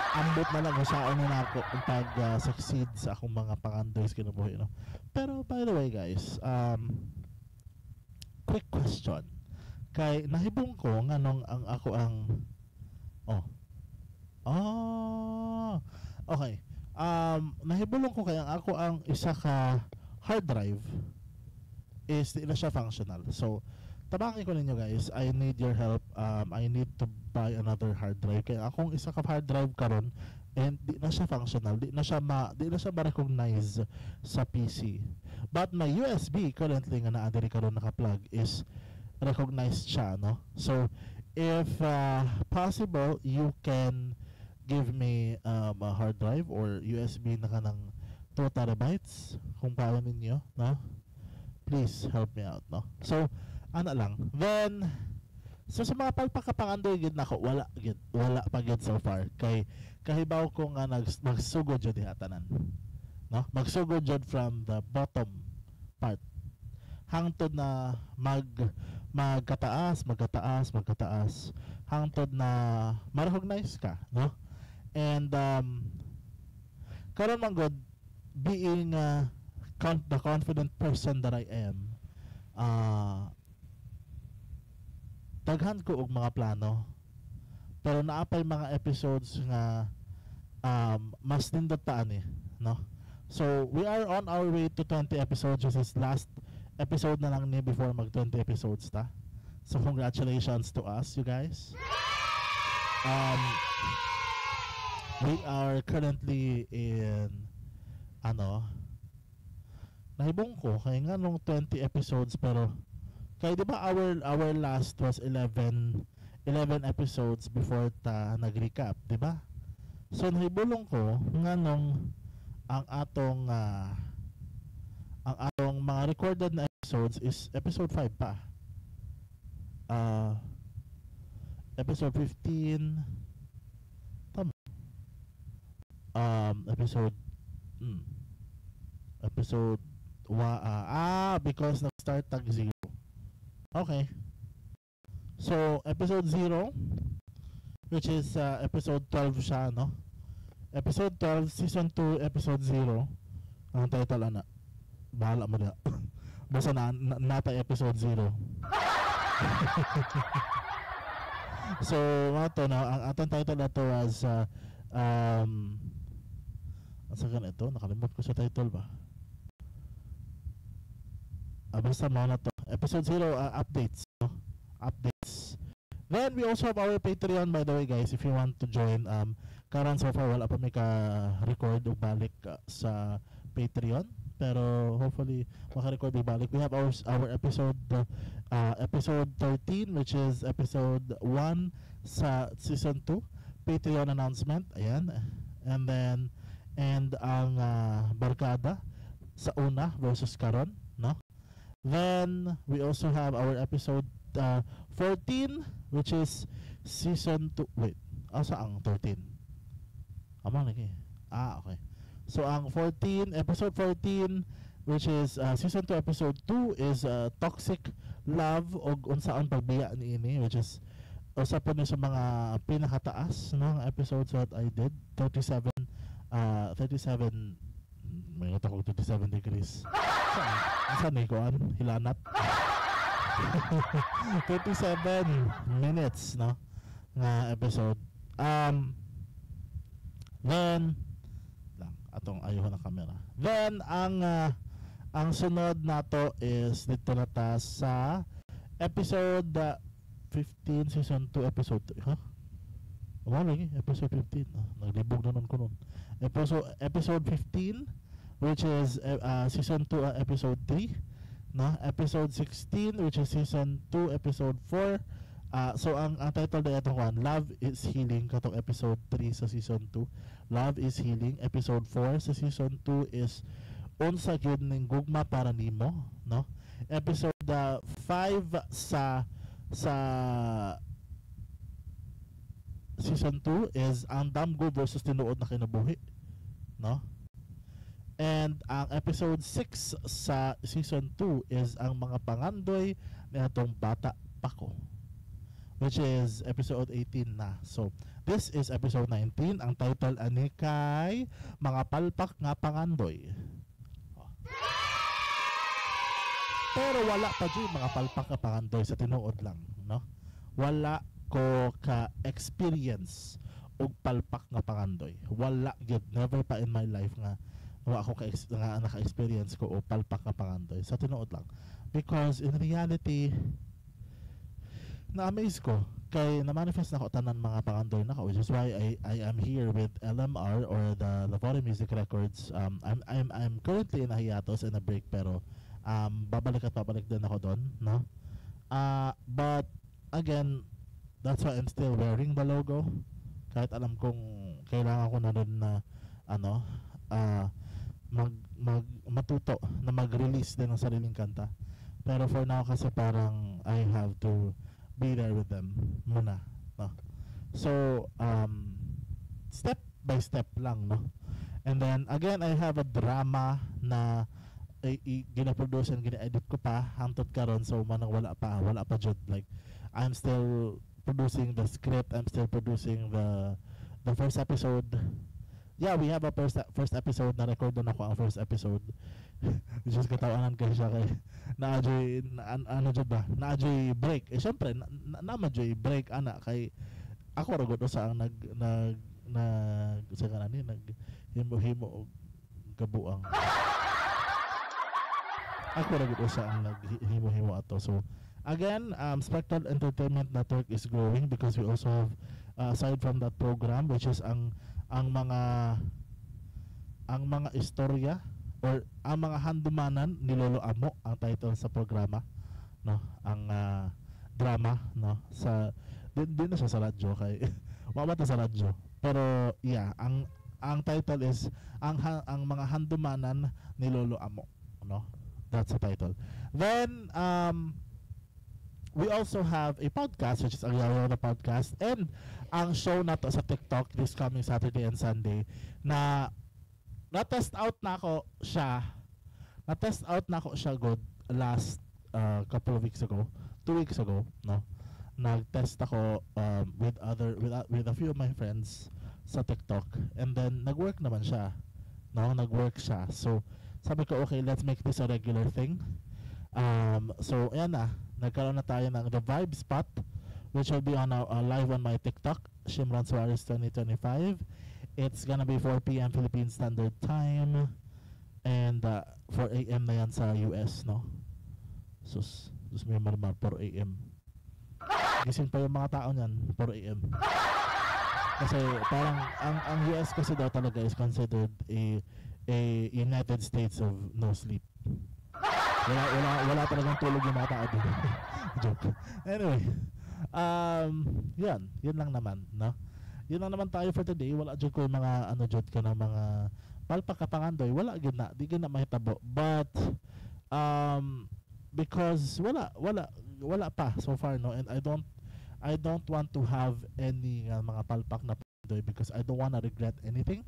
Speaker 3: Ambot na lang kung saan na ako ang pag succeed sa akong mga pangandoy sa kinabuhi, no? Pero by the way guys, quick question. Kay nahibong ko nganong ang ako ang oh. Ah, okay. Nahibulong ko kay ang ako ang isa ka hard drive is di na siya functional. So, tabangin ko ninyo guys, I need your help. I need to buy another hard drive. Kaya akong isa ka hard drive karon and di na siya functional, di na siya ma-recognize sa PC. But my USB currently nga naa diri karon naka-plug is recognized siya, no? So, if possible, you can give me a hard drive or USB na kanang 2 terabytes kung kaya ninyo, no? Please help me out, no? So, ana lang. Then, so sa mga palpak ka pangandoy gid nako, wala gid, wala pa gid so far. Kay kahibaw ko nga magsugod jud diha tanan. No? Magsugod jud from the bottom part. Hangtod na magkataas, magkataas, magkataas hangtod na ma-recognize ka, no? And karon man gud, being the confident person that I am, daghan ko og mga plano. Pero naa pay mga episodes nga mas nindot pa ani, no? So, we are on our way to 20 episodes. This is last episode na lang ni before mag 20 episodes ta. So, congratulations to us, you guys. We are currently in ano, nahibong ko kay nga nung 20 episodes, pero kay di ba our last was 11 episodes before ta nag-recap, di ba? So nahibulong ko nga nung ang atong mga recorded na episodes is episode 5 pa. Episode 15, tama. Episode episode wa because nag-start tag 0. Okay. So episode 0, which is episode 12 siya, no? Episode 12, season 2, episode 0. Ang title ana. Bahala mo na. Basta na nata episode 0. So, mao to, no, ang atong title na to was asa kan ito? Nakalimot ko sa title ba? Basta mao na to. Episode 0, updates, no? Updates. Then we also have our Patreon, by the way, guys, if you want to join. Karon so far wala pa may ka-record og balik sa Patreon, pero hopefully maka-record og balik. We have our episode episode 13, which is episode 1 sa season 2, Patreon announcement, ayan. And then and ang barkada sa una versus karon, no? Then we also have our episode 14, which is season 2. Wait, asa ang 13? Amo lagi. Okay. So ang 14, episode 14, which is season 2 episode 2, is toxic love og unsaon pagbiya niini, which is usa po ni sa mga pinakataas, no, nga episodes that I did. 37 37, may ko 37 degrees. Saan ni kuan hilanat? 37 minutes, no, nga episode. Then lang atong ayuhon ang camera. Then ang sunod nato is dito na ta sa episode 15, season 2 episode 3. Huh? Wala lagi episode 15. Naglibog na nun ko nun. Episode 15, which is season 2 episode 3, no? Episode 16, which is season 2 episode 4. So ang title na itong one, Love is Healing, katong episode 3 sa season 2. Love is Healing. Episode 4 sa season 2 is Unsa Gyud Ning Gugma Para Nimo, no? Episode 5 sa season 2 is Ang Damgo versus Tinuod na Kinabuhi, no? And ang episode 6 sa season 2 is Ang Mga Pangandoy ni Atong Bata Pako, which is episode 18 na. So, this is episode 19. Ang title ani kay Mga Palpak nga Pangandoy. Oh. Pero wala pa jud mga palpak nga pangandoy sa tinuod lang, no? Wala ko ka-experience og palpak nga pangandoy. Wala gyud, never pa in my life nga wa ako ka nga naka-experience ko og palpak nga pangandoy sa tinuod lang. Because in reality, na-amaze ko kay na-manifest na ko tanan mga pangandoy nako, which is why I am here with LMR or the Lavore Music Records. I'm currently in a hiatus, in a break, pero babalik at babalik din ako doon, no? But again, that's why I'm still wearing the logo. Kahit alam kong kailangan ko na rin na ano, mag mag matuto na mag-release din ng sariling kanta. Pero for now kasi parang I have to be there with them muna, no? So, step by step lang, no? And then again, I have a drama na gina-produce and gina-edit ko pa hangtod karon, so manang wala pa jud. Like, I'm still producing the script, I'm still producing the first episode. Yeah, we have a first episode na record na ako ang first episode. Which is katawanan kay siya kay naa juy na, ano jud ba? Naa juy break. Eh syempre na, na juy break ana kay ako ra gud usa ang nag nag nag sa kanani nag himo-himo og kabuang. Ako ra gud usa ang naghimo-himo ato. So again, Spectral Entertainment Network is growing because we also have aside from that program, which is ang mga istorya or ang mga handumanan ni Lolo Amo ang title sa programa, no, ang drama, no, sa di na siya sa radyo kay wa ta sa radyo, pero yeah, ang title is ang mga handumanan ni Lolo Amo, no? That's the title. Then We also have a podcast, which is ang Yaw the Podcast, and ang show nato sa TikTok this coming Saturday and Sunday na na-test out na ako siya. Na-test out na ako siya good last couple of weeks ago, 2 weeks ago, no? Nag-test ako with other with, with a few of my friends sa TikTok and then nag-work naman siya. No, nag-work siya. So, sabi ko, "Okay, let's make this a regular thing." So, ayan na. Nagkaroon na tayo ng The Vibe Spot, which will be on live on my TikTok, Shimron Suarez 2025. It's gonna be 4 p.m. Philippine Standard Time and 4 a.m. na yan sa US, no? Sus, sus may marmar, 4 a.m. Gising pa yung mga tao niyan, 4 a.m. Kasi parang ang US kasi daw talaga is considered a United States of no sleep. Wala talagang tulog yung mga tao dito. Joke. Anyway, yun lang naman, no? Yun lang naman tayo for today. Wala jud ko yung mga ano jud ka ng mga palpak ka pangandoy. Wala gyud na, di gyud na mahitabo. But because wala pa so far, no, and I don't want to have any nga mga palpak na pangandoy because I don't wanna regret anything.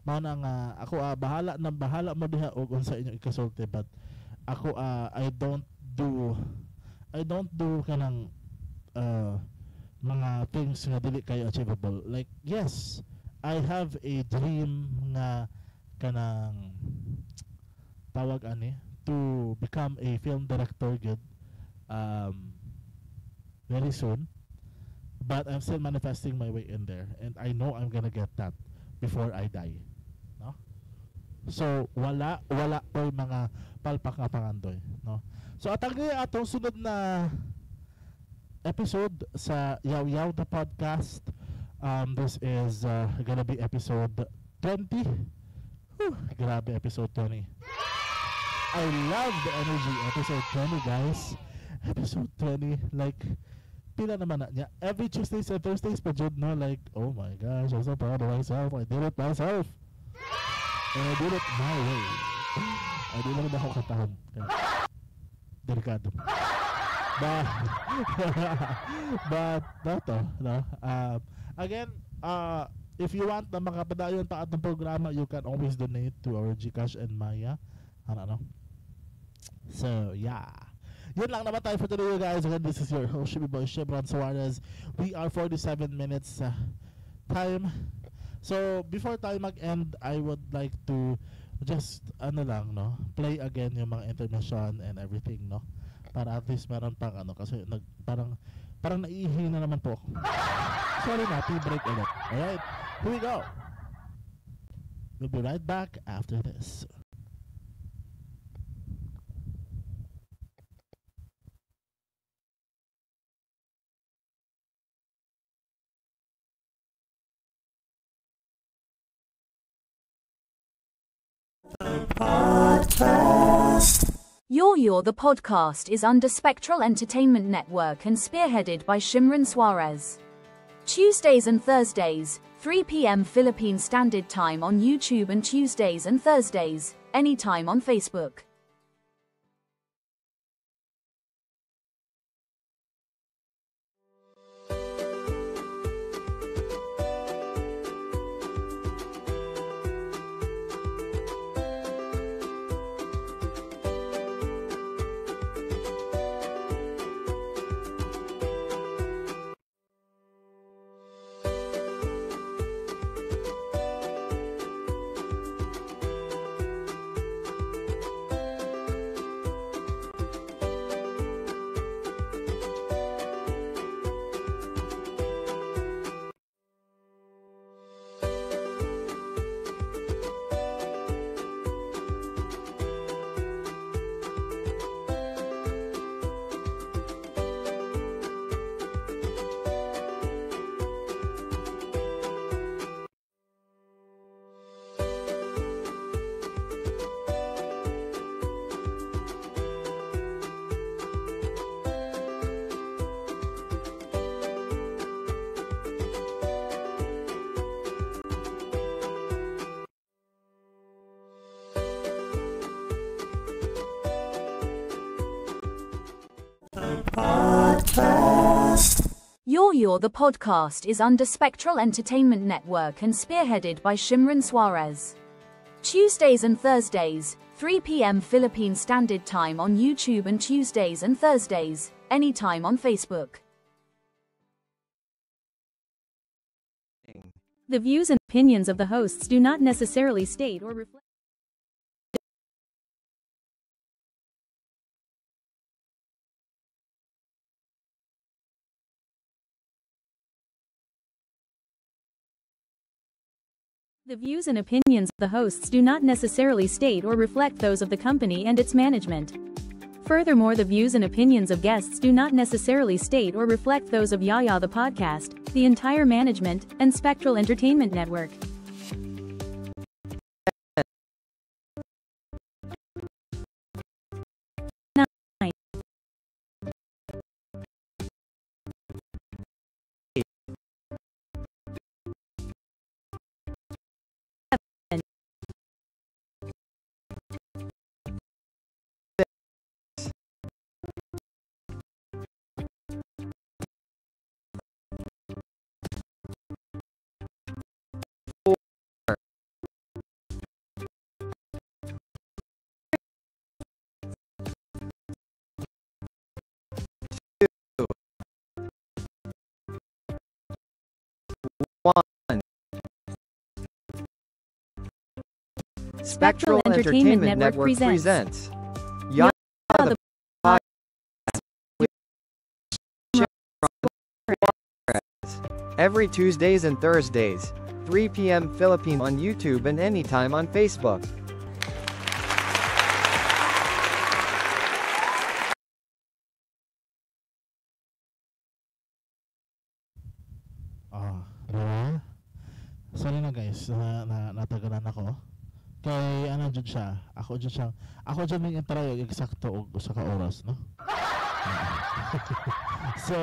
Speaker 3: Mao na nga ako, bahala na bahala mo diha og unsa inyong ikasulti, but ako, I don't do kanang mga things nga dili kayo achievable. Like, yes, I have a dream nga kanang tawag ani, to become a film director good very soon. But I'm still manifesting my way in there and I know I'm gonna get that before I die. No? So wala ko'y mga palpak nga pangandoy, no? So atang atong sunod na episode sa Yaw Yaw the Podcast. This is gonna be episode 20. Whew, grabe, episode 20. I love the energy. Episode 20, guys. Episode 20. Like, pila naman na niya. Every Tuesdays and Thursdays pa jud, no? Like, oh my gosh, I'm so proud of myself. I did it myself. And I did it my way. Ay, di lang ako kantahan. Kaya, delikado. But, dato, no? Again, if you want na makapadayon pa atong programa, you can always donate to our GCash and Maya. Ano, no? So, yeah. Yun lang naman tayo for today, you guys. Again, this is your host, Shibby Boy Shibron Suarez. We are 47 minutes time. So, before tayo mag-end, I would like to just, ano lang, no? Play again yung mga intermission and everything, no? Para at least meron pang ano, kasi parang naiihi na naman po ako. Sorry na, tea break ulit. Alright, here we go. We'll be right back after this.
Speaker 4: Podcast.
Speaker 1: Your You're the Podcast is under Spectral Entertainment Network and spearheaded by Shimron Suarez. Tuesdays and Thursdays, 3 p.m. Philippine Standard Time on YouTube and Tuesdays and Thursdays, anytime on Facebook. Yaw the Podcast is under Spectral Entertainment Network and spearheaded by Shimron Suarez. Tuesdays and Thursdays, 3 p.m. Philippine Standard Time on YouTube and Tuesdays and Thursdays, anytime on Facebook. The views and opinions of the hosts do not necessarily state or reflect. The views and opinions of the hosts do not necessarily state or reflect those of the company and its management. Furthermore, the views and opinions of guests do not necessarily state or reflect those of Yaya the Podcast, the entire management, and Spectral Entertainment Network. 9. 7.
Speaker 2: 4. 2. 1.
Speaker 1: Spectral Entertainment Network presents
Speaker 2: presents Yaya
Speaker 1: the
Speaker 2: the Podcast with Shimron Suarez. Every Tuesdays and Thursdays, 3 p.m. Philippine on YouTube and anytime on Facebook.
Speaker 3: Ah, diba? Sorry na guys, na natagalan ako. Kay ano jud siya, ako jud ning try og eksakto og usa ka oras, no? So,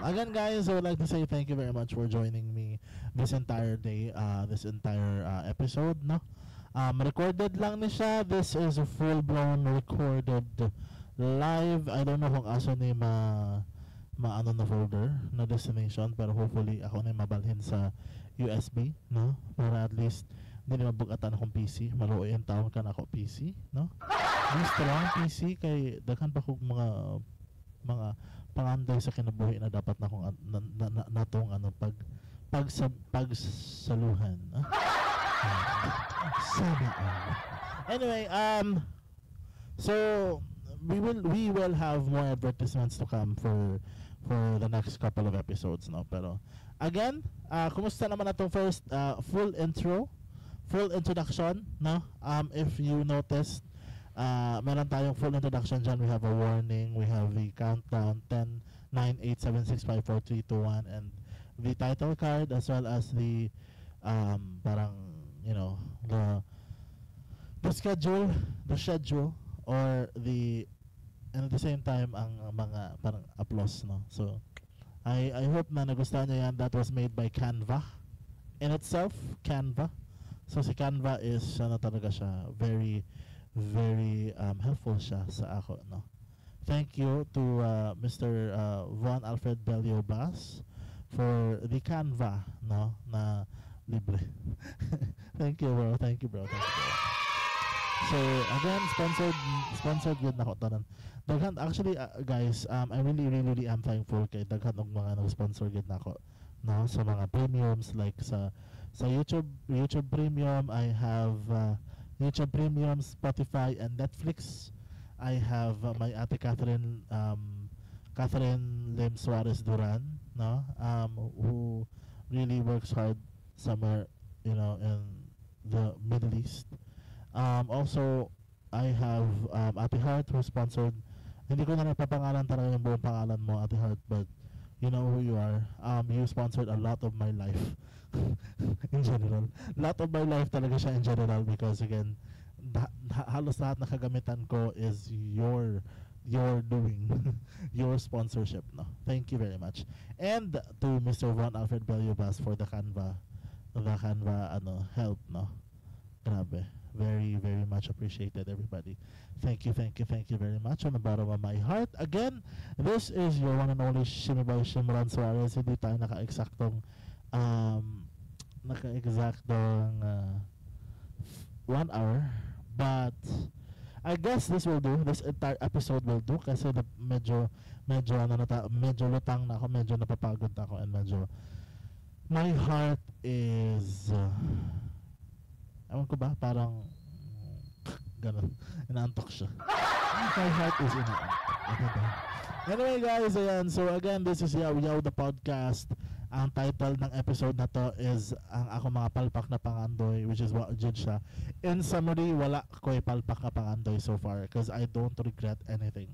Speaker 3: again guys, I would like to say thank you very much for joining me this entire day, this entire episode, no? Recorded lang ni siya. This is a full-blown recorded live. I don't know kung asa ni maano na folder na destination, pero hopefully ako na mabalhin sa USB, no? Para at least hindi na mabugatan akong PC. Maluoy ang taon ka na ako PC, no? Be strong PC kay daghan pa kog mga pangandoy sa kinabuhi na dapat na akong natong ano pag pagsaluhan. Sana all. Anyway, so we will have more advertisements to come for the next couple of episodes, no? Pero again, kumusta naman atong first full intro, full introduction, no? If you noticed, meron tayong full introduction dyan. We have a warning, we have the countdown 10, 9, 8, 7, 6, 5, 4, 3, 2, 1, and the title card as well as the parang, you know, the schedule, or the, and at the same time ang mga parang applause, no? So I hope na nagustuhan niyo yan. That was made by Canva in itself, Canva. So si Canva is ano talaga siya, very very helpful siya sa ako, no? Thank you to Mr. Juan Alfred Bello Bas for the Canva, no, na libre. Thank you, bro. Thank you, bro. Thank you, bro. So again, sponsored yun nako tanan. Daghan actually, guys, I really really really am thankful kay daghan og mga nag-sponsor gid nako, no, sa mga premiums like sa YouTube Premium. I have YouTube Premium, Spotify, and Netflix. I have my ate Catherine Lim Suarez Duran, no, who really works hard somewhere, you know, in the Middle East. Also, I have Ate Heart who sponsored. Hindi ko na napapangalan talaga yung buong pangalan mo, Ate Heart, but you know who you are. You sponsored a lot of my life in general. Lot of my life talaga siya in general because again, halos lahat na kagamitan ko is your doing, your sponsorship, no? Thank you very much. And to Mr. Juan Alfred Bello Bas for the Canva ano, help, no? Grabe. Very, very much appreciated, everybody. Thank you, thank you, thank you very much on the bottom of my heart. Again, this is your one and only Shimmy Boy Shimron Suarez. Hindi tayo naka-eksaktong 1 hour. But I guess this will do. This entire episode will do kasi medyo ano na ta, medyo lutang na ako, medyo napapagod na ako, and medyo my heart is ewan ko ba, parang ganun. Inaantok siya. My heart is inaantok. Ano ba? Anyway guys, ayan. So again, this is Yaw Yaw the Podcast. Ang title ng episode na to is ang ako mga palpak na pangandoy, which is what jud siya. In summary, wala ko'y palpak na pangandoy so far because I don't regret anything.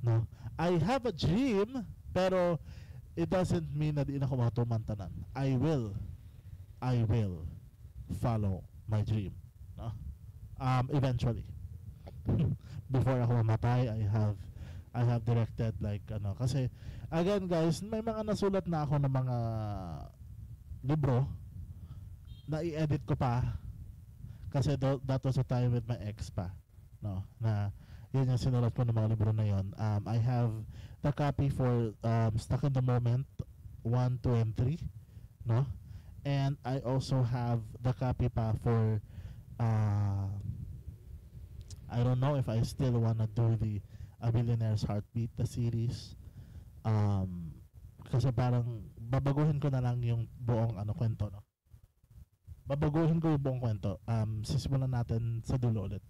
Speaker 3: No? I have a dream, pero it doesn't mean na di na ako matuman tanan. I will follow my dream. No? Eventually. Before ako mamatay, I have directed like ano, kasi again guys, may mga nasulat na ako ng mga libro na i-edit ko pa kasi that was a time with my ex pa, no, na yun yung sinulat ko ng mga libro na yun. I have the copy for Stuck in the Moment 1, 2 and 3, no, and I also have the copy pa for I don't know if I still wanna do the A Billionaire's Heartbeat, the series. Kasi parang babaguhin ko na lang yung buong ano kwento, no? Babaguhin ko yung buong kwento. Sisimulan natin sa dulo ulit,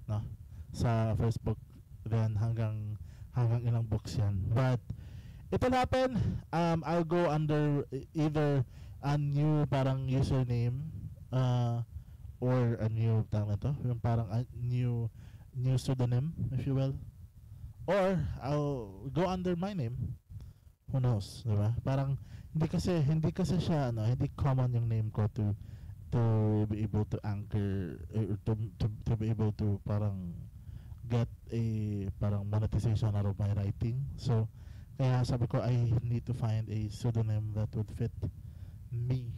Speaker 3: no? Sa first book, then hanggang ilang books yan. But it'll happen. I'll go under either a new parang username or a new, tawag na to, yung parang a new pseudonym, if you will. Or I'll go under my name. Who knows, di ba? Parang hindi kasi siya ano, hindi common yung name ko to be able to anchor or to be able to parang get a parang monetization out of my writing. So kaya sabi ko I need to find a pseudonym that would fit me.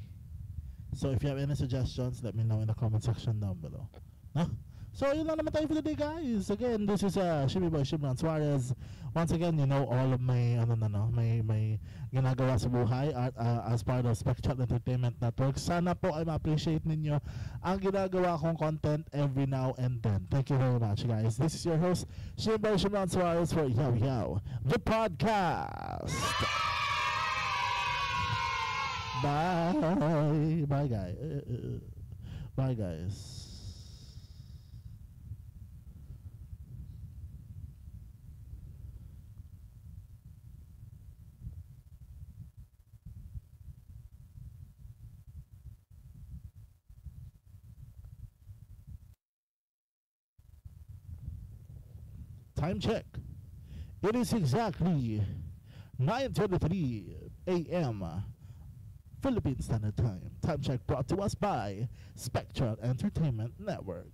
Speaker 3: So if you have any suggestions, let me know in the comment section down below. No? So yun lang naman tayo for the day, guys. Again, this is Shimmy Boy Shimron Suarez. Once again, you know all of my ano na no, may ginagawa sa buhay at as part of Spectral Entertainment Network. Sana po ay ma-appreciate ninyo ang ginagawa kong content every now and then. Thank you very much, guys. This is your host, Shimmy Boy Shimron Suarez for Yaw Yaw, the podcast. Bye. Bye, guys. Bye, guys. Time check. It is exactly 9:23 a.m. Philippine Standard Time. Time check brought to us by Spectral Entertainment Network.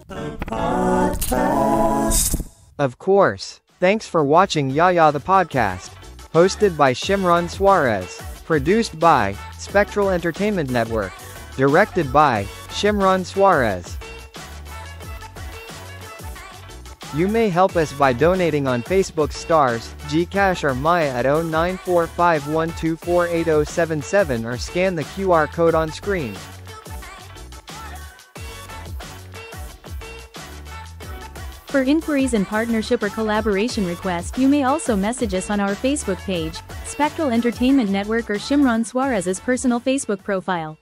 Speaker 4: The podcast.
Speaker 2: Of course. Thanks for watching Yaya the Podcast. Hosted by Shimron Suarez. Produced by Spectral Entertainment Network. Directed by Shimron Suarez. You may help us by donating on Facebook Stars, Gcash or Maya at 0945124877 or scan the QR code on screen.
Speaker 1: For inquiries and partnership or collaboration request, you may also message us on our Facebook page, Spectral Entertainment Network, or Shimron Suarez's personal Facebook profile.